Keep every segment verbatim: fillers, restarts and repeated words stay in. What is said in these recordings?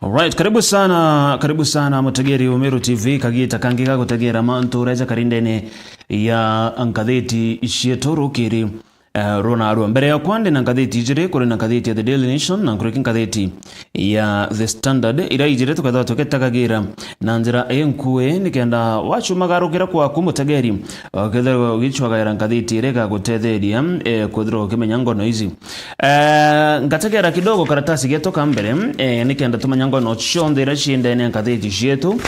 Alright, karibu sana, karibu sana mutegeri wa Meru T V, kagiita kangi ga gutegera mantu ureja karindene ya ngathiti cietu rukiri, eh, runa rua. Mbere yakwa ndi na ngathiti ijiri, kuri na ngathiti ya The Daily Nation na nkuriki ngathiti ya The Standard, iria ijiri tukethirwa tukitagagira na njira inkui nikenda wacumagarukira kwaku mutegeri, ukethirwa ugicwagaira ngathiti iria igagutetheria, eh, kwithirwa ukimenya ngono ici. Eh, ngategera kidogo karatasi getu ka mbere, eh, nikenda tumenya ngono cionthe iria cii ndene ya ngathiti cietu.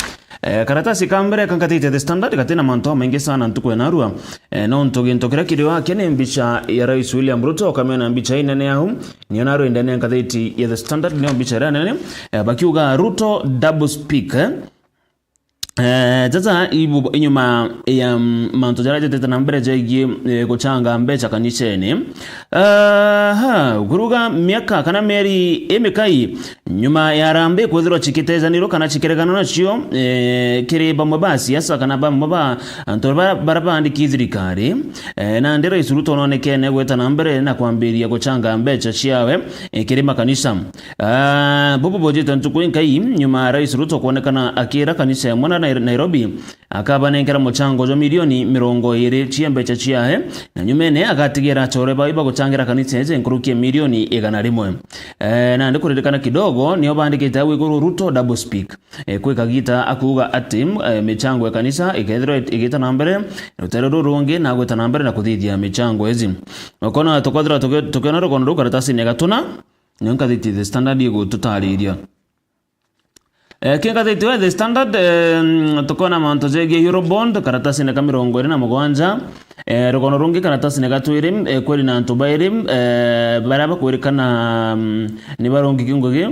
Eh, karatasi ka mbere ka ngathiti ya The Standard gatina mantu jamaingi sana ntuku ya narua. Eh, nontu gintu kiria kiri wake ni mbicha ya Rais William Ruto, ukamiona mbicha inene au, niyo narua ndene ya ngathiti ya The Standard, niyo mbicha iria nene. Eh, bakiuga Ruto double speak, eh. Eh, jaja ibu-, inyuma ya, mm, mantu jaria jatete na mbere jegie, eh, guchanga mbecha kanisene. Aha, kuruga miaka kana mieri imikai nyuma ya harambee kwithirwa cikitejanirwo kana cikeregana nacio, eh, kiri bamwe ba siasa kana bamwe ba antu bara, bara baandiki thirikari, eh, nandi Rais Ruto nonekene gweta na mbere na kwambiria guchanga mbecha ciawe, eh, kiri makanisa. Ah, bubu bujite ntuku inkai nyuma ya Rais Ruto kuonekana akira kanisa imwe na Nai-, Nairobi, akabanenkera muchango jwa milioni mirongo iri cia mbecha ciae, na nyumene agatigira achore bawe baguchangira kanisa iji nkuruki ya milioni igana rimwe. Eh, nandi kuririkana kidogo, nio bandikite au iguru Ruto double speak. Eh, kwi kagita akuuga ati, eh, michango ya kanisa ikethirwa it-, igita na mbere, rutere ruru rungi na gwita na mbere na kuthithia michango iji. Ukona tukwethirwa tuki-, tukiona rugono ruu karatasine gatuna, Nio ngathiti The Standard igututariria. Eh, ki ngathiti ya The Standard, eh, tukona mantu jegie Eurobond, karatasine ka mirongo iri na mugwanja. Eh, rugono rungi karatasine ga twiri, eh, kweri na antu bairi, eh, baria bakwirikana, mm, ni barungi ki ngugi.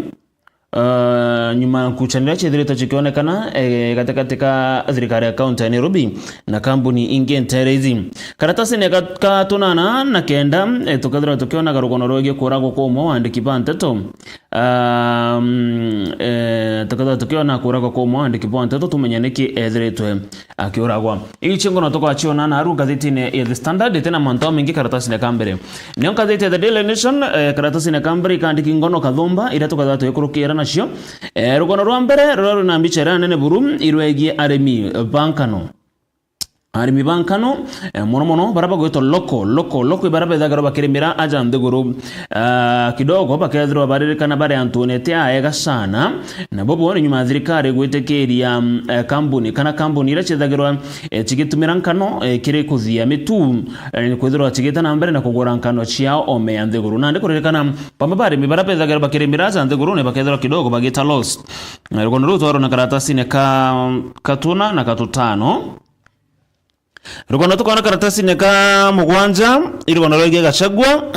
Eh, nyuma ya nkuchanio iria ciithiritwe cikionekana, eh, gatigati ka thirikari ya kaunti ya Nairobi, na kambuni ingi nteere ici. Karatasine ka, ka tunana na kenda, eh, tukethirwa tukionaga rugono rwegie kuuragwa kwa umwe wa aandiki ba nteto. Um, eh, tukethirwa tukiona kuuragwa kwa umwe wa aandiki ba nteto, tumenye niki ethiritwe akiuragwa. Iu cio ngono tugaciona naru ngathitine ya The Standard, itina mantu jamaingi karatasine ka mbere. Nio ngathiti ya The Daily Nation, eh, karatasine ka mbere ikandiki ngono kathumba, iria tukethirwa tugikurukira nacio. Eh, rugono rwa mbere ruria rwina mbicha iria nene buru, irwegie arimi ba nkano. Arimi ba nkano, eh, mono mono, baria bagwitwa local, local, local, baria bethagirwa bakirimira aja nthiguru, ah, kidogo, bakethirwa baririkana bari antune ti aega sana, na bobo ni nyuma ya thirikari gwitikiria, mm, eh, kambuni, kana kambuni iria ciethagirwa, eh, cigitumira nkano, eh, kiri kuthia mitu, eh, kwithirwa cigita na mbere na kugura nkano ciao ome ya nthiguru. Nandi kuririkana, bamwe ba arimi baria bethagirwa bakirimira aja nthiguru ni bakethirwa kidogo bagita loss. Eh, rugono ruu twarona karatasine ka, katuna na katutano. Rugono tukona karatasine ka mugwanja, i rugono rwegie Gachagua.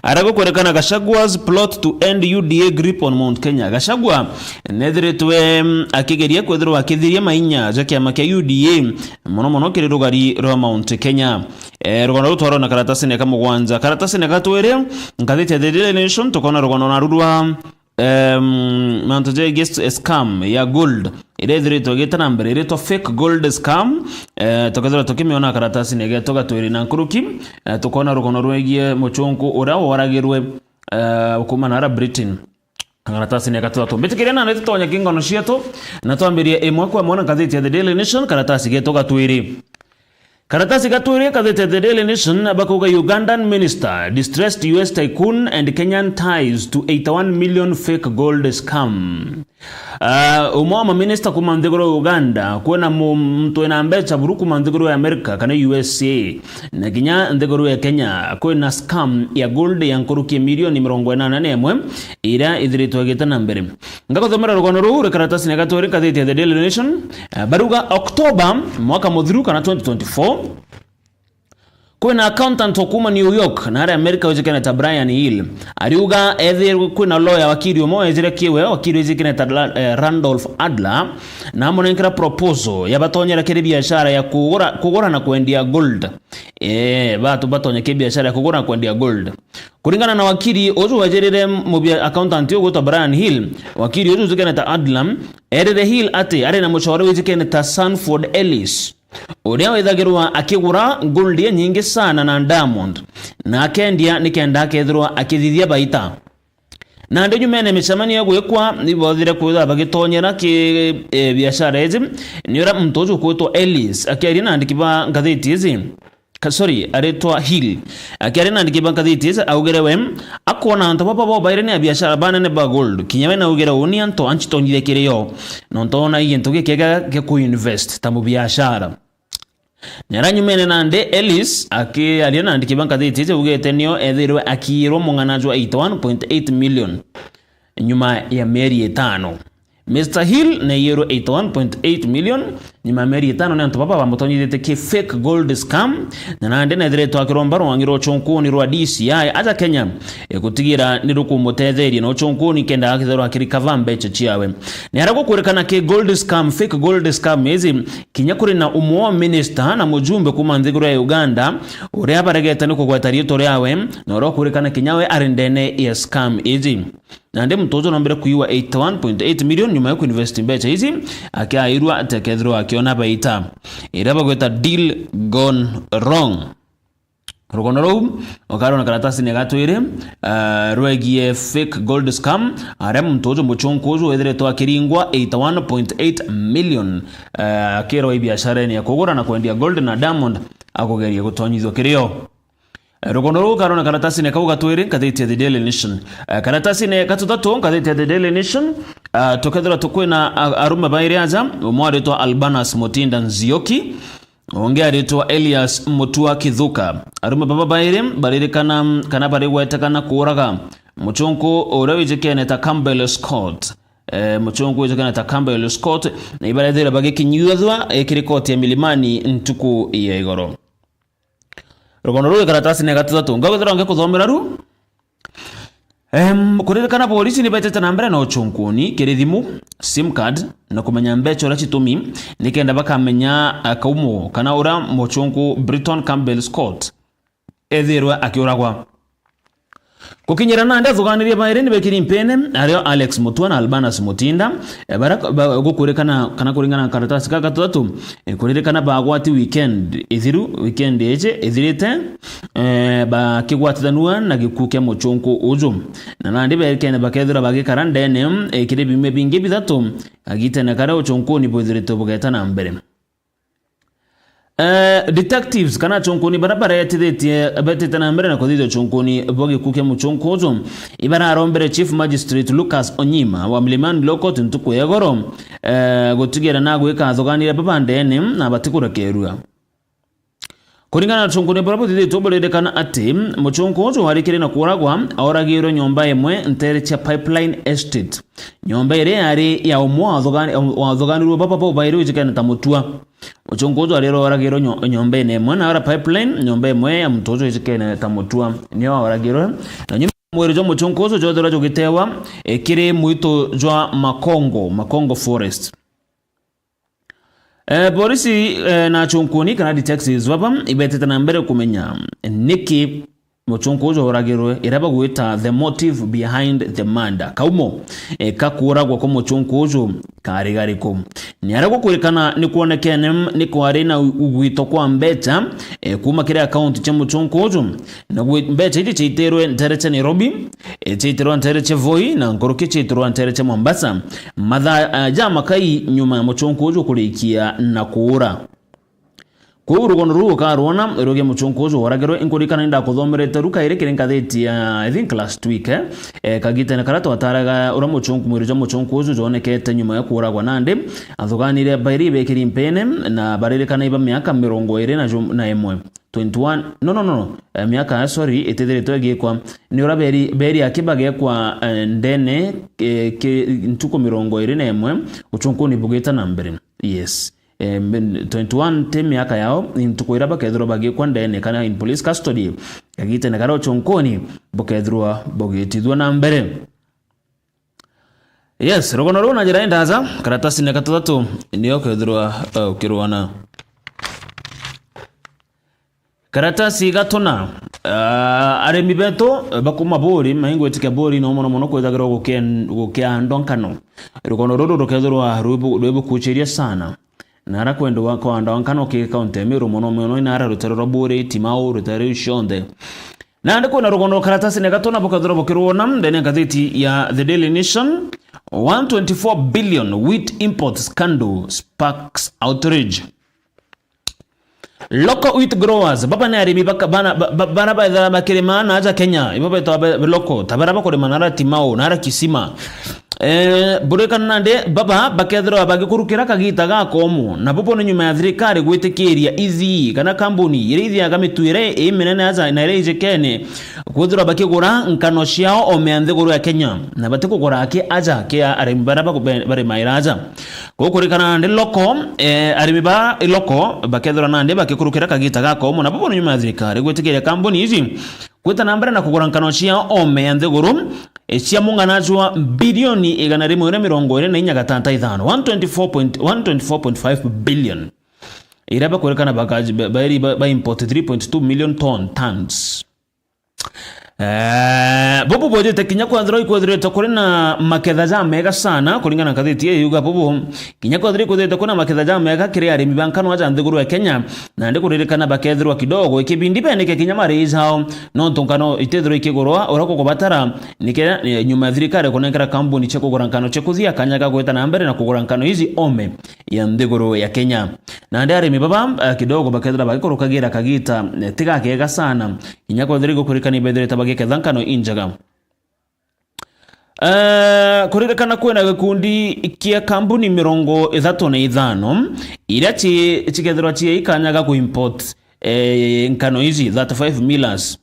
Aria gukwerekana Gachagua's plot to end U D A grip on Mount Kenya. Gachagua nethiritwe, mm, akigeria kwithirwa akithiria mainya ja kiama kia U D A, mono mono kiri rugari rwa Mount Kenya. Eh, rugono ruu twarona karatasine ka mugwanja. Karatasine ga twiri, ngathiti ya The Daily Nation, tukona rugono naru rwa Em, mantu jegie s-, scam ya gold iria ithiritwe igita na mbere iritwa fake gold scam. Eh, tukethirwa tukimiona karatasine getu ga twiri na nkuruki, eh, tukona rugono rwegie muchunku uria woragirwe, eh, kuuma nara Britain. Karatasine ga tuthatu. Mbitikiria nandi tutonye ki ngono cietu, na twambirie imwe kwa imwe na ngathiti ya The Daily Nation, karatasi getu ga twiri. Karatasi ga twiri kathite The Daily Nation, bakuga Ugandan minister distressed U S tycoon and Kenyan ties to eighty-one million fake gold scam. Ah, umwe wa maminista kuma nthiguru ya Uganda, kwina mu-, muntu wina mbecha buru kuma nthiguru ya America kana U S A, na kinya nthiguru ya Kenya, kwina scam ya gold ya nkuruki ya milioni mirongo inana na imwe, iria ithiritwe igita na mbere. Ngaguthomera rugono ruu rwi karatasine ga twiri ngathiti ya The Daily Nation. Eh, baruga October mwaka muthiru kana twenty twenty-four, kwina accountant wa kuuma New York na ari America wijikene ta Brian Hill. Ariuga ethirwe kwina lawyer, wakiri umwe wejire kiwe, wakiri wijikene ta Ra-, eh, Randolph Adler, na amunenkera proposal ya batonyera kiri biashara ya kugura, kugura na kwendia gold. Eh, batu batonye kiri biashara ya kugura na kwendia gold. Kuringana na wakiri uju wejirire mubia-, accountant ugwitwa Brian Hill, wakiri uju wijikene ta Adler, erire Hill ati ari na mucore wijikene ta Sanford Ellis, uria withagirwa akigura gold inyingi sana na diamond, na akendia nikenda akethirwa akithithia baita. Nandi nyumene micemanio ya gwikwa, ibothire kwithirwa bagitonyera ki, eh, biashara iji, ni uria muntu uju ukwitwa Ellis akiaria na andiki ba ngathiti iji, ka-, sorry, aritwa Hill. Akiaria na andiki ba ngathiti iji, augire we akwona antu baba bobaire ni abiashara banene ba gold, kinya we naugire uu ni antu ancitonyithia kiri yo, nontu ona i gintu gikiega gia kuinvest ta mubiashara. Nera nyumene nandi, Ellis akiaria na andiki ba ngathiti iji augite nio ethirwe akiirwa mung'ana jwa eighty-one point eight million nyuma ya mieri itano. Mister Hill naiyirwe eighty-one point eight million nyuma ya mieri itano ni antu baba bamutonyithite ki fake gold scam, na nandi nethiritwe akiromba rwangi rwa uchunkuni rwa D C I aja Kenya, e, gutigira ni rukumutetheria na uchunkuni kenda akithirwa akirikava mbecha ciawe. Ni aria gukwirikana ki gold scam, fake gold scam iji, kinya kuri na umwe wa minister na mujumbe kuma nthiguru ya Uganda uria baregete ni kugweta riitwa riawe, na uria ukwirikana kinya we ari ndene ya scam iji. Nandi muntu uju nombere kuiwa eighty-one point eight million nyuma ya kuinvest mbecha iji, akiairwa ati akethirwa akiona baita. Iria bagwita deal gone wrong. Rugono ruu ukarona karatasini ga twiri, ah, rwegie fake gold scam, aria muntu uju muchunku uju withiritwe akiringwa eighty-one point eight million, ah, akirwa ibiasharene ya kugura na kwendia gold na diamond akugeria gutonyithua kirio. Eh, rugono ruu ukarona karatasini kau ga twiri, ngathiti ya The Daily Nation. Eh, karatasini ga tuthatu, ngathiti ya The Daily Nation, ah, tukethirwa tukwina a-, arume bairi aja, umwe aritwa Albanus Mutinda Nzioki, ungi aritwa Elias Mutua Kithuka. Arume baba bairi baririkana kana barigwetekana kuuraga muchunku uria wijikene ta Campbell Scott. Eh, muchunku wijikene ta Campbell Scott, na ibarethire bagikinyithua, eh, kiri koti ya Milimani ntuku ya igoro. Rugono ruu ikaratasi ni gatuthatu. Ngagwithira ngikuthomera ru. Em, kuririkana borisi ni betete na mbere na uchunkuni kiri thimu, sim card, na kumenya mbecha uria citumi, nikenda bakamenya, eh, kaumo kana uria muchunku Britton Campbell Scott ethirwe akiuragwa. Gukinyira nandi athuganiria bairi ni bekiri mpene, ario Alex Mutua na Albanus Mutinda, eh, bara, ba, gukurikana kana kuringana na karatasi ka gatuthatu, eh, kuririkana bagwati weekend ithiru, weekend iji ithirite, eh, bakigwatithanua na gikuu kia muchunku uju. Na nandi bekene bakethirwa bagikara ndene, eh, kiri biumia bingi bithatu, agitene karia uchunkuni bwithirite bugeta na mbere. Eh, detectives kana achunkuni bara baretithitie, betite na mbere na kuthithia uchunkuni bwa gikuu kia muchunku uju, ibararombere Chief Magistrate Lucas Onyima wa Milimani Law Court ntuku ya igoro, eh, gutigira na gwika athuganire baba ndene na batikurekerua. Kuringana na uchunkuni buria buthithitwe, buririkana ati muchunku uju warikire na kuuragwa, auragirwe nyomba imwe ntere cia Pipeline Estate. Nyomba iria yari ya umwe wa athugani-, wa athuganirwe baba bobairi wijikene ta Mutua. Muchunku uju ari oragirwe nyo-, nyombene imwe na ara Pipeline, nyomba imwe ya muntu uju wijikene ta Mutua. Nio oragirwe. Na nyuma mwiri jwa muchunku uju jwethirwa jugitewa, eh, kiri mwitu jwa Makongo, Makongo Forest. Eh, borisi, eh, na achunkuni kana detectives baba ibetete na mbere kumenya niki muchunku uju oragirwe, iria bagwita the motive behind the murder. Kaumo, eh, ka kuuragwa kwa muchunku uju kari gariku? Ni aria gukwirikana ni kwonekene ni kwari na u-, ugwito kwa mbecha, eh, kuma kiri akaunti cia muchunku uju, na gwi-, mbecha iji ciaitirwe ntere cia Nairobi, eh, ciaitirwa ntere cia Voi, na nkuruki ciaitirwa ntere cia Mombasa. Mathaa, eh, ja makai nyuma ya muchunku uju kurikia na kuura. Kwou rugono ruu ukarwona rugie muchunku uju woragirwe, inkuririkana indakuthomerete ru kairi kiri ngathiti ya, I think, last week, eh? Eh, kagitene karia twataraga uria muchunku, mwiri jwa muchunku uju jwonekete nyuma ya kuuragwa nandi, athuganire bairi bekiri mpene na baririkana iba miaka mirongo iri na ju-, na imwe. Twenty-one, no, no, no, no. Eh, miaka, sorry, itithiritwe igikwa. Ni uria beri, beri aki bagekwa, eh, ndene, eh, ki, ntuku mirongo iri na imwe, uchunkuni bugita na mbere. Yes. Eh, men-, twenty-one ti miaka yao, ni ntuku iria bakethirwa bagikwa ndene kana in police custody. Kagitene karia uchunkuni bukethirwa bugitithua na mbere. Yes, rugono ruu na njira indaja, karatasini ka tuthatu nio kethirwa, eh, ukirwana. Karatasi ga tuna, ah, arimi betu, eh, bakuma Buri, maingwitikia Buri no mono mono kwithagirwa gukia-, gukiandwa nkano. Rugono ruru rukethirwa rwibu-, rwibukuchiria sana. Na ara kwendwa kwandwa nkano ki kaunti ya Meru mono mono inara rutere rwa Buri, Timau, rutere ruu cionthe. Nandi kwina rugono karatasi ne gatona bukethirwa bukirwona ndene ya ngatheti ya The Daily Nation. One twenty-four billion wheat import scandal sparks outrage. Local wheat growers, baba ni arimi baka-, bana, ba-, ba-, bara baithira bakirima na aja Kenya, ibo betwa be-, local, ta bara bakurima nara Timau, nara Kisima. Eh, burikana nandi baba bakethirwa bagikurukira kagita gakomu, na bubu ni nyuma ya thirikari gwitikiria ithii kana kambuni iria ithiaga mitu iria iminene aja na iria ijikene kwithirwa bakigura nkano ciao ome ya nthiguru ya Kenya, na batikugura aki aja kia arimi bara baku-, be-, barimaira aja. Gukurikana nandi local, eh, arimi ba local bakethirwa nandi bagikurukira kagita gakomu, na bubu ni nyuma ya thirikari gwitikiria kambuni iji gwita na mbere na kugura nkano cia ome ya nthiguru, eh, cia mung'ana jwa bilioni igana rimwe na mirongo iri na inya gatata ithano, one twenty-four point, one twenty-four point five billion, iria bakwirikana bakaji-, ba-, bairi ba, ba import three point two million ton, tons. Eh, bubu bwejete kinya kwethirwa ikwethirite kuri na maketha ja mega sana, kuringana na ngatheti ii yuga bubu, kinya kwethirwa ikwethirite kuri na maketha ja mega kiri arimi ba nkano aja nthiguru ya Kenya, nandi kuririkana bakethirwa kidogo ikibindi benike kinya marii jao, nontu nkano itethirwa ikigurwa uria kukubatara, nikenda, eh, nyuma ya thirikari kunenkera kambuni cia kugura nkano cia kuthia kanya ga gwita na mbere na kugura nkano iji ome ya nthiguru ya Kenya. Nandi arimi baba, eh, kidogo bakethirwa bagikurukagira kagita, eh, ti gakega sana, kinya kwethirwa igukurikana ibethirite bagiketha nkano injega. Eh, kuririkana kwina gikundi kia kambuni mirongo ithatu na ithano iria ci-, cikethirwa cie ikanyaga ku import, eh, nkano ici, thirty-five millers.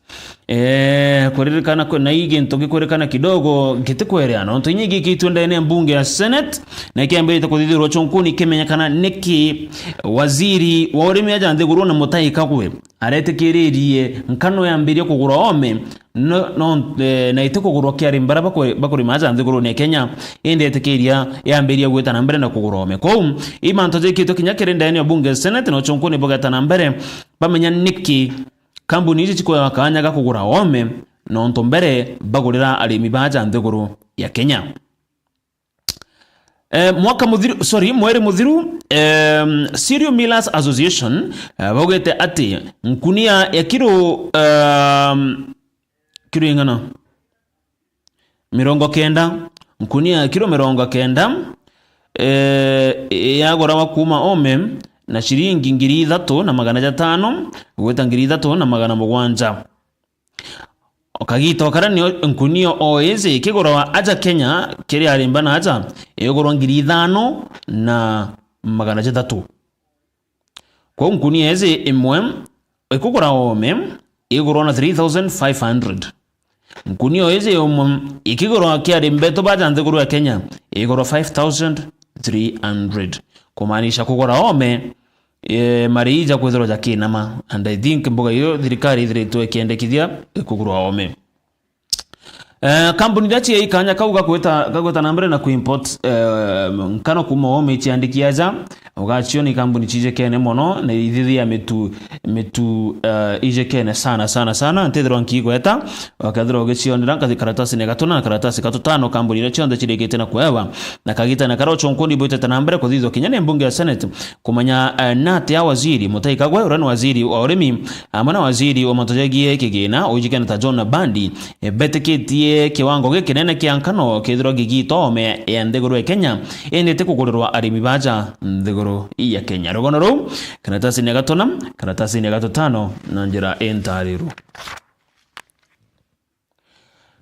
Eh, kuririkana kwina i gintu gikwirikana kidogo gitikwerea, nontu inya igikitwe ndene ya mbunge ya Senate, na ikiambirite kuthithirwa chunkuni kimenyekana niki waziri wa urimi aja nthiguru na Mutahi Kagwe aretikiririe nkano yambirie kugura ome, no, no, eh, na itikugurwa ki arimi bara bakwe-, bakurima aja nthigurune ya Kenya, indi etikiria yambiria gwita na mbere na kugura ome. Kwou, i mantu jikitwe kinya kiri ndene ya bunge Senate, na uchunkuni bugeta na mbere bamenya niki kambuni iji cikwewa kanya ga kugura ome, nontu mbere bagurira arimi ba aja nthiguru ya Kenya. Eh, mwaka muthiru, sorry, mweri muthiru, em, Cereal Millers Association, eh, baugite ati nkunia ya kiro, em, kiro ing'ana? Mirongo kenda. Nkunia ya kiro mirongo kenda, eh, yagurawa kuuma ome na ciringi ngiri ithatu na magana jatano gwita ngiri ithatu na magana mugwanja. O kagita o karia nio nkunia o iji ikigurwa aja Kenya kiri arimba na aja, igurwa ngiri ithano na magana jathatu. Kwou nkunia iji imwe ikugura ome igurwa na three thousand five hundred. Nkunia o iji imwe ikigurwa ki arimba betu baja nthiguru ya Kenya igurwa five thousand three hundred. Kumaanisha kugura ome eh, marii jakwithirwa jakinama. And I think mbuga iyo thirikari ithiritwe ikiendekithia kugurwa ome. Eh, kambuni iria cie ikanya kau gagwita, gagwita na mbere na kuimport, eh, nkano kuuma ome iciandiki aja, ugaciona i kambuni cijekene mono, na ithithia mitu, mitu, eh, ijekene sana, sana, sana. Ntithirwa nkigweta, ukethirwa ugicionera nkathi karatasini gatuna na karatasi gatutano, kambuni iria cionthe cirikite na kuewa. Na kagitene karia uchunkuni bwitite na mbere kuthithwa kinya ni mbunge ya Senate kumenya, eh, natia waziri Mutahi Kagwe, uria ni waziri wa urimi, amwe na waziri wa mantu jegie kigina, uijikene ta John Bandi, eh, betikitie kiwango gikinene kia nkano kethirwa gigita ome ya nthiguru ya Kenya, indi ti kugurirwa arimi baja nthiguru ya Kenya. Rugono ruu, karatasini ya gatuna, karatasini ya gatutano, na njira intariru.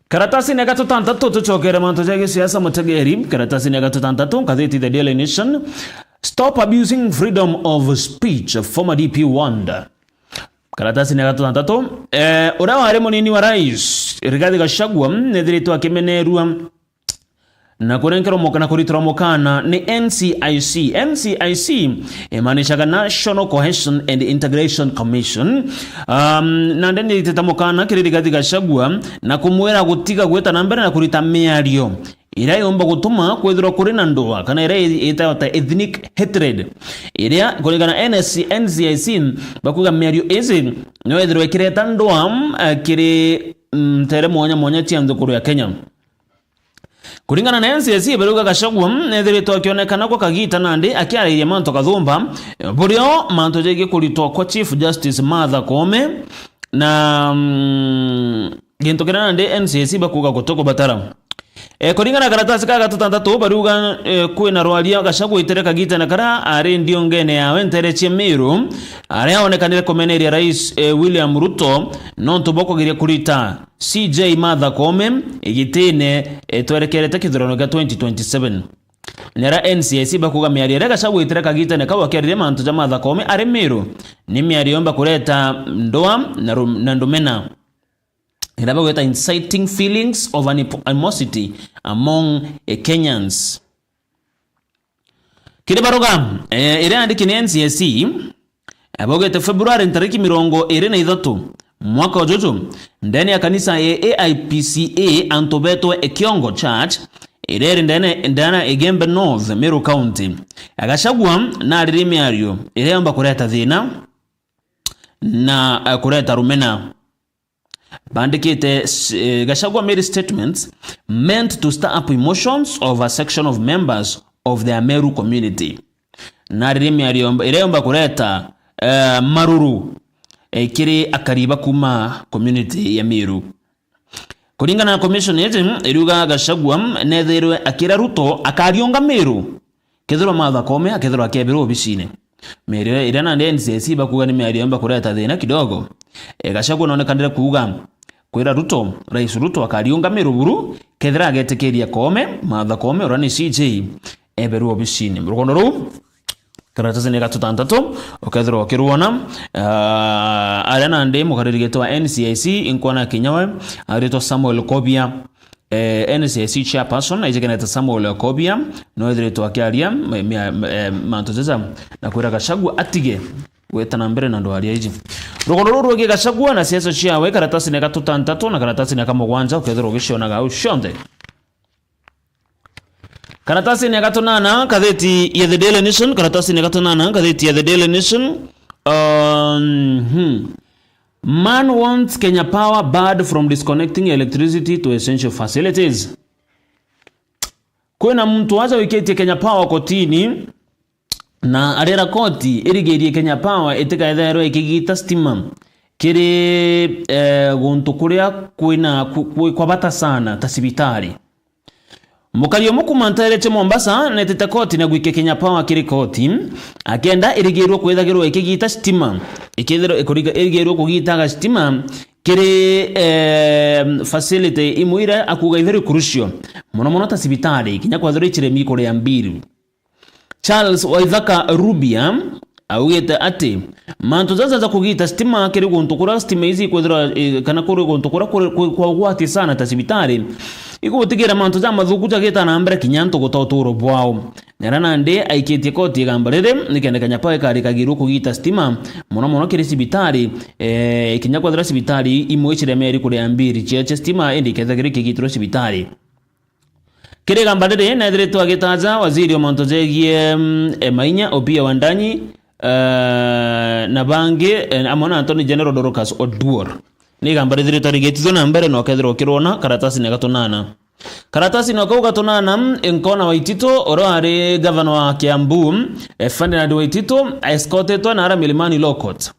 Karatasini ya gatutantatu, tucokere mantu ja gisiasa, mutegeri. Karatasini ya gatutantatu, ngathiti The Daily Nation. Stop abusing freedom of speech, former D P warned. Karatasini ya gatutantatu, eh, uria wari munini wa rais, Rigathi Gachagua, nethiritwe akimenerua na kurenkerwa muka-, na kuritirwa mukana ni N C I C. N C I C imaanishaga National Cohesion and Integration Commission. Um, na nde niritite mukana kiri Rigathi Gachagua na kumwira gutiga gwita na mbere na kurita miario iria yumba gutuma kwithirwa kuri na ndua kana iria i-, itagwa ta ethnic hatred, iria kuringana na N S C, N C I C bakuga miario iji no ithirwe ikireta ndua, eh, kiri, mm, ntere mwanya mwanya cia nthukuru ya Kenya. Kuringana na N C I C, barauga Gachagua, mm, nethiritwe akionekana gwa kagita nandi akiariria mantu kathumba, eh, burio mantu jegie kuritwa kwa Chief Justice Martha Koome, Na, mm, gintu kiria nandi N C I C bakuuga guti kubatara. E, kuringana na karatasi ka gatutantatu, bariuga, e, kwina rwaria Gachagua itire kagitene karia ari ndiungene yawe ntere cia Meru, aria aonekanire kumeneria Rais, e, William Ruto nontu bwa kugeria kurita C J Martha Koome igitine, e, twerekerete kithurano kia twenty twenty-seven. Nera N C I C bakuuga miario iria Gachagua itire kagitene kau akiaririe mantu ja Martha Koome ari Meru ni miario yomba kureta ndwaa na ru-, na ndumena. Iria bagwita inciting feelings of anip-, animosity among, eh, Kenyans. Kiri baruga, eh, iria yandiki ni N C I C, eh, baugite February ntariki mirongo iri na ithatu mwaka ujuju, ndene ya kanisa ya A I P C A antu betwe Ekiongo Church, iria iri ndene, ndene Igembe North, Meru County. Gachagua naririe miario iria yomba kureta thina na, eh, kureta rumena. Bandikite, s-, eh, Gachagua made statements meant to stir up emotions of a section of members of the Ameru community. Naririe miario yomba, iria yomba kureta, eh, maruru, eh, kiri akari ba kuma community ya Meru. Kuringana na commission iji, iriuga Gachagua nethirwe akira Ruto akariunga Meru kethirwa Martha Koome akethirwa akebirwa obisine. Miario iria nandi N C I C bakuuga ni miario yomba kureta thina kidogo. E, Gachagua nonekanire kuuga kwira Ruto, Rais Ruto akariunga Meru buru kethira agetikiria Koome, Martha Koome uria ni C J, eberwe obisine. Rugono ruu, karatasi ni gatutantatu, ukethirwa ukirwona, ah, aria nandi mukariri gitwa N C I C, inkwona kinya we, aritwa Samuel Kobia, eh, N C I C chairperson, aijikenete Samuel Kobia, no ethiritwe akiaria, me-, mia-, eh, mantu jaja, na kwira Gachagua atige gwita na mbere na ndwaria iji. Rugono ruru rwegii Gachagua na siasa ciawe, karatasi ni gatutantatu na karatasi ni kamugwanja, ukethirwa ugicionaga au cionthe. Karatasi ni gatunana, ngathiti ya The Daily Nation, karatasi ni gatunana, ngathiti ya The Daily Nation. Um, hmm. Man wants Kenya Power barred from disconnecting electricity to essential facilities. Kwina muntu aja wikitie Kenya Power kotini na arera koti irigirie Kenya Power itikaetherwe ikigita stima kiri, eh, guntu kuria kwina ku-, kwi kwa bata sana ta cibitari. Mukari umwe kuuma nteere cia Mombasa neetite koti na gwikia Kenya Power kiri koti, akienda irigirwe kwithagirwa ikigita stima, ikethirwa ikuriga-, irigirwe kugitaga stima kiri, eh, facility imwe iria akuuga i very crucial, mono mono ta cibitari, kinya kwethirwa iciremi kuria mbiru. Charles Waithaka Rubia augite ati mantu jaja ja kugita stima kiri guntu kuria stima iji ikwithirwa, eh, kana kuri guntu kuria kuri, kuri kwa ugwati sana ta cibitari, igutigira mantu jamathuku jagita na mbere kinya antu guta uturo bwao. Nera nandi aikitie koti igamba riri nikenda Kenya Power ikarikagirwe kugita stima, mono mono kiri cibitari, eh, kinya kwethira cibitari imwe iciremeri kuria mbiri cia, cia stima, indi ikethagirwa ikigitirwa cibitari. Kiri igamba riri, neethiritwe agitaja waziri o mantu jegie, mm, e, mainya, Opiyo Wandayi, eh, na bangi, eh, amwe na Attorney General Dorcas Oduor. Ni igamba rithiritwe rigitithua na mbere na ukethirwa ukirwona karatasine gatunana. Karatasine kau gatunana, mm, inkona Waititu, uria wari gavana wa Kiambu, eh, Ferdinand Waititu, escortitwe na ara Milimani Law Court.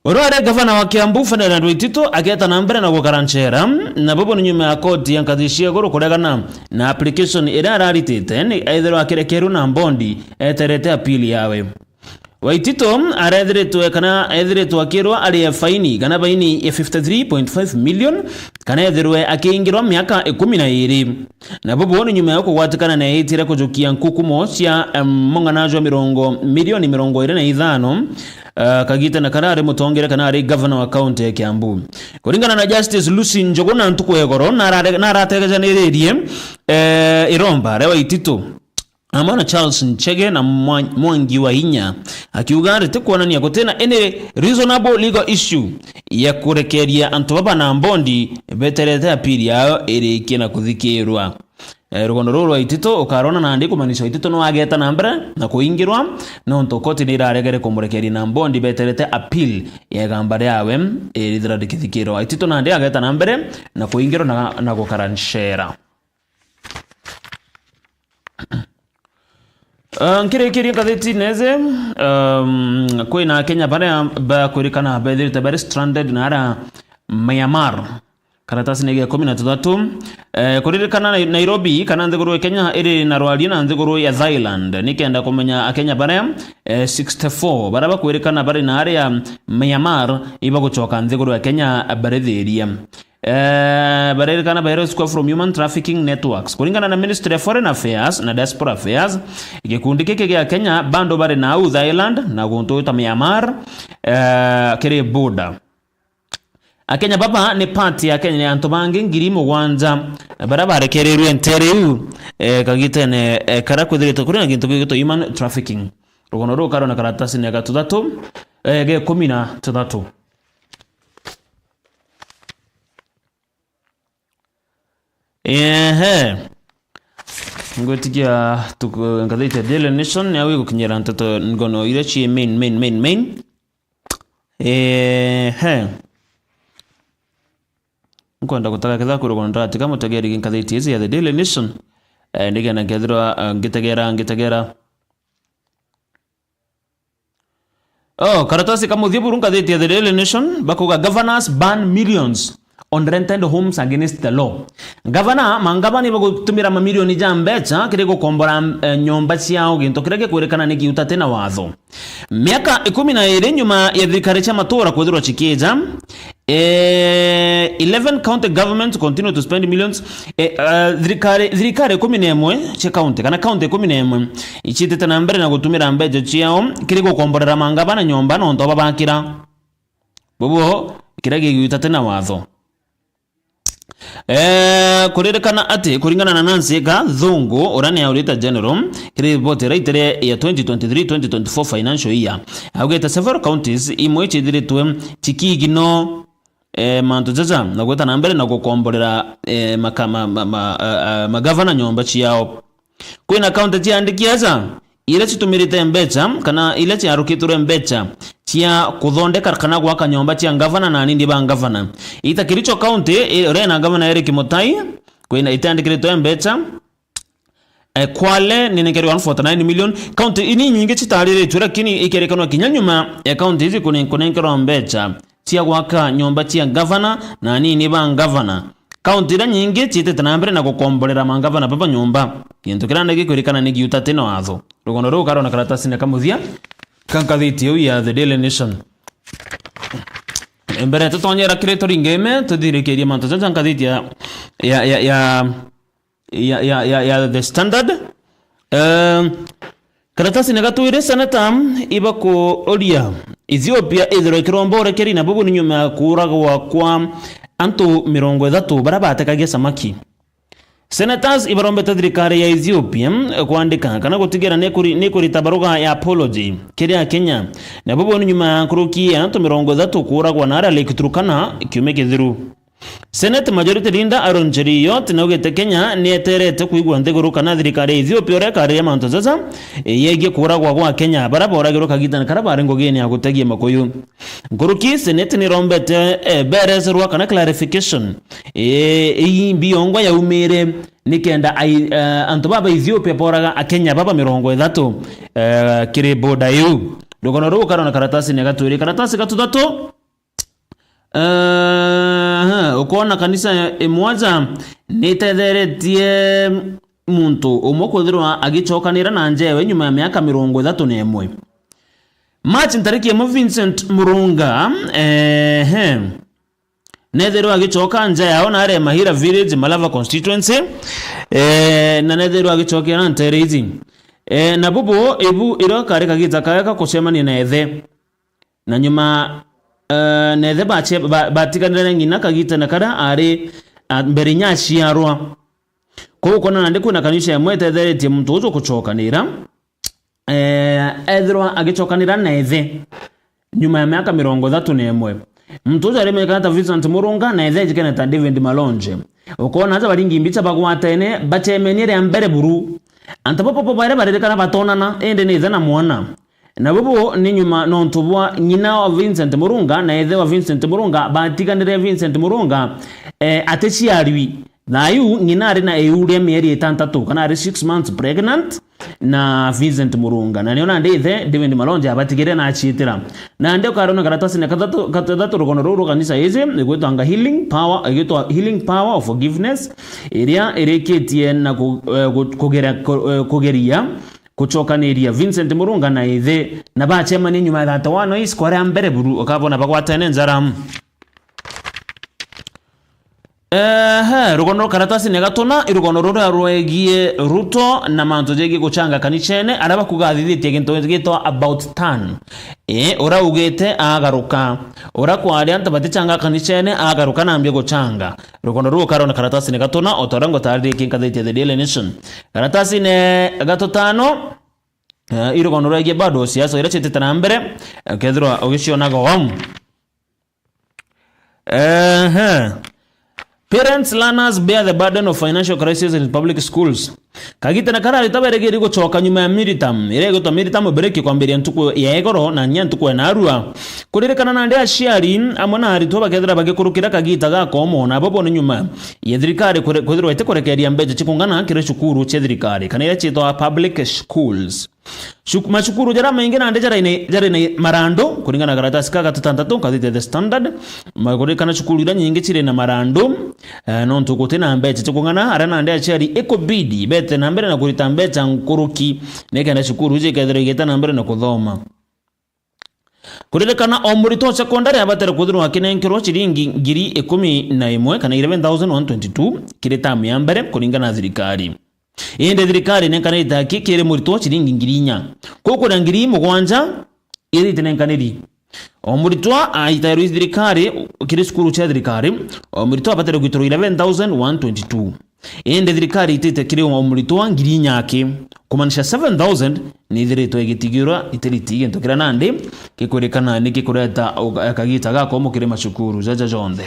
Uria wari gavana wa Kiambu, Ferdinand Waititu, ageeta na mbere na gukara nchera, na bubu ni nyuma ya koti ya nkathi cia iguru kuregana na application iria araritite ni ethirwa akirekerwe na mbondi eterete appeal yawe. Waititu arethiritwe kana ethiritwe akirwa arie faini kana faini ya fifty three point five million, kana ethirwe akiingirwa miaka ikumi na iiri. Na bubu ni nyuma ya kugwatikana na itia ria kujukia nkukumo cia, em, mung'ana jwa mirongo, milioni mirongo iri na ithano, eh, kagitene karia ari mutongere kana ari gavana wa kaunti ya Kiambu. Kuringana na Justice Lucy Njuguna ntuku ya igoro, narare-, narategejaniririe, eh, iromba ria Waititu amwe na Charles Nchege na Mwa-, Mwangi wa Inya, akiuga ritikwonania gutina any reasonable legal issue ya kurekeria antu baba na mbondi beterete appeal yao irikie na kuthikirwa. Eh, rugono ruru rwa Waititu ukarona nandi kumaanisha Waititu no ageta na mbere na kuingirwa, nontu koti ni iraregere kumurekeria na mbondi beterete appeal ya igamba riawe, eh, rithira rikithikirwa. Waititu nandi ageta na mbere na kuingirwa na, na gukara nchera. Uh, nkirikirie ngathitine iji, um, kwina Akenya baria bakwirikana bethirite bari stranded na ara Myanmar. Karatasine ga ikumi na tuthatu. Eh, kuririkana Nai-, Nairobi kana nthiguru ya Kenya iri na rwaria na nthiguru ya Thailand. Nikenda kumenya Akenya baria, eh, sixty-four baria bakwirikana bari na aria Myanmar ibagucoka nthiguru ya Kenya barithiria. Eh, baririkana bairwe Square from Human Trafficking Networks. Kuringana na Ministry of Foreign Affairs na Diaspora Affairs, gikundi giki gia Kenya bado bari na au Thailand na guntu ta Myanmar, eh, kiri border. Akenya baba ni part ya Kenya ya antu bangi ngiri mugwanja baria barekereirwe ntere iu, eh, kagitene, eh, karia kwithiritwe kuri na gintu gigitwa human trafficking. Rugono ruu karona karatasine ga tuthatu, eh, ga ikumi na tuthatu. Ehe. Ngwitikia tuku-, ngathiti ya Daily Nation niyo igukinyira nteto ngono iria cii main, main, main, main. Ehe. Nkwenda gutaka kethira kwi rugono ndatiga mutegeri ngathiti iji ya The Daily Nation. Eh, ndigenda nkethirwa, eh, ngitegera, ngitegera. Oh, karatasi ka muthia buru ngathiti ya The Daily Nation, bakuga, "Governors ban millions on rented homes against the law." Gavana, mangavana ibagutumira mamilioni ja mbeca kiri gukombora, eh, nyomba ciao, gintu kiria gikwirikana ni giutate na watho. Miaka ikumi na iri nyuma ya thirikari cia matura kwithirwa cikija, Eh, eleven county governments continue to spend millions. Eh, eh, thirikari, thirikari ikumi na imwe cia county, kana county ikumi na imwe, iciitite na mbere na gutumira mbeca ciao kiri gukomborera mangavana nyomba nontu babakira. Bubu, kiria gigiutate na watho. Eh, kuririkana ati, kuringana na Nancy Gathungu, uria ni Auditor General, kiri ripoti iraitire ya twenty twenty-three twenty twenty-four financial year, augite several counties imwe iciithiritwe cikigino eh, mantu jaja na gwita na mbere na gukomborera, eh, maka-, ma-, ma-, ma-, eh, eh, magavana nyomba ciao. Kwina kaunti ciandiki aja iria citumirite mbeca kana iria ciarukitwe mbeca cia kuthondeka kana gwaka nyomba cia ngavana na anini ba ngavana. Ita Kericho County, eh, uria ina ngavana Eric Mutai, kwina itiandikiritwe mbeca, Eh, Kwale ninenkerwe one forty nine million. Kaunti ini nyingi citariritwe, lakini ikerikanwa kinya nyuma ya kaunti ici kune-, kunenkerwa mbeca cia gwaka nyomba cia ngavana na anini ba ngavana. Kaunti iria nyingi ciitite na mbere na gukomborera mangavana baba nyomba, gintu kiria nagi kwirikana ni giutate na watho. Rugono ruu karona karatasine ka muthia ka ngathiti iu ya The Daily Nation. Mbere tutonyera kiri turingeme, tuthirikirie mantu jaja ngathiti ya, ya, ya, ya ya, ya, ya, ya The Standard. Ehm, karatasine ga twiri, seneta ibakuuria Ethiopia ithirwa ikiromba urekeri na bubu ni nyuma ya kuuragwa kwa antu mirongo ithatu baria batekagia samaki. Senators ibarombete thirikari ya Ethiopia kwandika kana gutigira nikuri-, nikurita baruga ya apology kiri Akenya. Na bubu ni nyuma ya nkuruki ya antu mirongo ithatu kuuragwa na aria Lake Turkana kiumia kithiru. Senate Majority Leader Aaron Cheruiyot naugite Kenya nieterete kwigua nthiguru kana thirikari ya Ethiopia uria ikariria mantu jaja, eh, yegie kuuragwa gwa Akenya baria booragirwe kagitene karia bari ngugine ya gutegia makuyu. Nkuruki, Senate nirombete, eh, berecerwa kana clarification, eh, ii mbiyongwa yaumire nikenda ai-, eh, antu baba Ethiopia boraga Akenya baba mirongo ithatu, eh, kiri border iu. Rugono ruu karona karatasine ga twiri, karatasi ga tuthatu. Ehe, ukoona kanisa imwe aja nitetheretie muntu umwe kwithirwa agicokanira na nja yawe nyuma ya miaka mirongo ithatu na imwe. March ntariki imwe, Vincent Murunga, ehe, nethirwe agicoka nja yao na aria Mahira Village, Malava constituency, eh, na nethirwe agicokera ntere iji. Eh, na bubu ibu irio kari kagita kawe ka kucemania na ethe. Na nyuma, eh, na ithe bacie-, ba-, batiganire ng'ina kagitene karia aari, a, mbere inya aciarwa. Kwou ukoona nandi kwina kanisa imwe itetheretie muntu uju gucokanira, eh, ethirwa agicokanira na ithe nyuma ya miaka mirongo ithatu na imwe. Muntu uju arimenyekana ta Vincent Murunga, na ithe ejikene ta David Malonje. Ukoona aja baringi mbicha bagwatene, bacemenie ria mbere buru. Antu baba bo baria baririkana batonana, indi ni ithe na mwana. Na bubu ni nyuma nontu bwa ng'ina wa Vincent Murunga na ithe wa Vincent Murunga batiganire Vincent Murunga, eh, aticiarwi. Thayu ng'ina ari na iu ria mieri itantatu, kana ari six months pregnant, na Vincent Murunga. Na nio nandi ithe, David Malonja, abatigire na aciitira. Nandi ukarona karatasine kathatu, kathatu rugono ruu rwa kanisa iji, igwitwanga Healing Power, igwitwa Healing Power of Forgiveness, iria irikitie na ku-, eh, ku-, kugera-, ku-, eh, kugeria gucokaniria Vincent Murunga na ithe, na bacemania nyuma ya thirty-one East kwaria mbere buru, ukabona bagwatene njara. Ehe, rugono rwa karatasi ni gatuna, i rugono ruria rwegie Ruto na mantu jegie guchanga kanicene, aria bakuga athithitie gintu gitwa about turn. Ii, uria ugite agaruka. Uria kwari antu batichanga kanicene agaruka na ambia guchanga. Rugono ruu ukarona karatasi ni gatuna, o ta uria ngutaririe ki ngathiti ya The Daily Nation. Karatasi ni gatutano, eh, i rugono rwegie bado siasa iria ciitite na mbere, eh, ukethirwa ugicionaga o au. Ehe. Parents, learners bear the burden of financial crisis in public schools. Kagitene karari taberigiri gucoka nyuma ya midterm, iria igwitwa midterm break kwambiria ntuku ya igoro na nya ntuku ya narua. Kuririkana nandi aciari amwe na aritwa bakethira bagikurukira kagita gakomo, na abo bone nyuma ya thirikari kure-, kwithirwa itikurekeria mbeca cikungana kiri cukuru cia thirikari, kana iria ciitwa public schools. Cuk-, macukuru jaria maingi nandi jari na, jari na marandu, kuringana na karatasi ka gatutantatu, ngathiti ya The Standard, ma-, kuririkana cukuru iria nyingi ciri na marandu, eh, nontu guti na mbeca cia kung'ana, aria nandi aciari ikubidi bete na mbere na kurita mbeca nkuruki, nikenda cukuru iji ikethirwa igita na mbere na kuthoma. Kuririkana o muritwa wa sekondari abatire kwithirwa akinenkerwa ciringi ngiri ikumi na imwe kana eleven thousand one twenty-two kiri tamu ya mbere, kuringana na thirikari. Indi thirikari nenkanite aki kiri muritwa ciringi ngiri inya. Kwou kuria ngiri mugwanja iria itinenkaniri. O muritwa aitairwe i thirikari kiri cukuru cia thirikari, o muritwa abatire gwitirwa eleven thousand one twenty-two. Indi thirikari itite kiri o muritwa ngiri inya aki, kumaanisha seven thousand ni ithiritwe igitigirwa itiriti gintu kiria nandi gikwirikana ni gikureta uga-, kagita gakomo kiri macukuru jaja jonthe.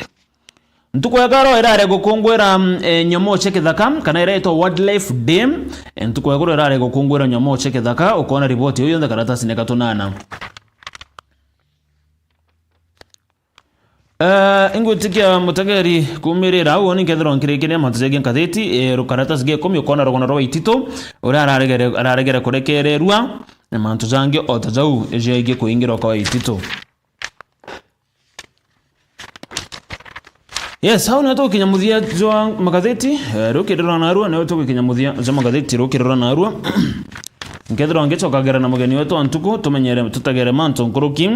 Ntuku ya karo irare gukunguira, mm, eh, nyomo cia kithaka, kana iretwa Wildlife Day. Eh, ntuku ya karo irare gukunguira nyomo cia kithaka, ukona riboti iu yonthe karatasine ka tunana. Eh, ingwitikia mutegeri kumirira au, ni nkethirwa nkirikiria mantu jegie ngathiti, eh, rukaratasi gia ikumi, ukona rugano rwa Waititu, uria araregere, araregere kurekererua, na mantu jangi o ta jau jegie kuingirwa kwa Waititu. Yes, hau nio tugukinya muthia jwa magatheti, eh, rukirira narua, nio tugukinya muthia jwa magatheti rukirira narua. Nkethirwa ngicokagira na mugeni wetu wa ntuku, tumenyere, tutegere mantu nkuruki,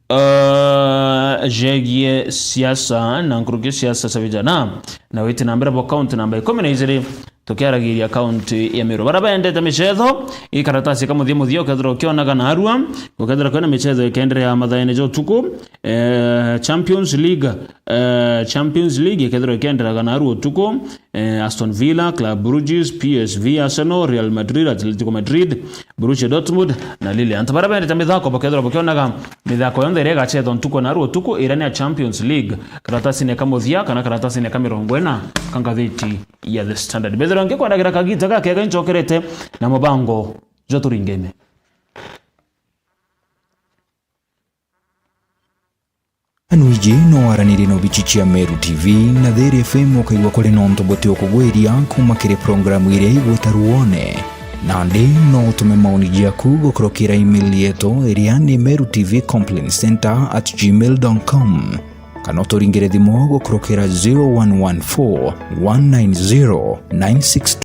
eh, jegie siasa na nkuruki siasa cia vijana. Na witi na mbere bo kaunti namba ikumi na ijiri, tukiaragiria kaunti ya Meru. Baria bendete michetho, i karatasi ka muthia muthia ukethirwa ukionaga narua, gukethirwa kwina michetho ikenderea mathaene ja utuku, eh, Champions League, eh, Champions League ikethirwa ikienderaga narua utuku, eh, Aston Villa, Club Brugge, P S V, Arsenal, Real Madrid, Atletico Madrid, Borussia Dortmund na Lille. Antu baria bendete mithako bakethirwa bakionaga mithako yonthe iria igachethwa ntuku narua utuku, iria ni ya Champions League, karatasine ka muthia kana karatasine ka mirongo ina ka ngathiti ya The Standard. Mbethirwa ngikwendagira kagita gakega, ncokerete na mubango jwa Turingene. Anu iji no waranirie na obichi cia Meru T V na Thiri F M, ukaigua kuri nontu buti ukugwiria kuma kiri programu iria igwita Ruone. Nandi no utume maoni jaku gukurukira email yetu iria ni meru T V complaint center at gmail dot com. Kana uturingire thimu gukurukira zero one one four, one nine zero, nine six two.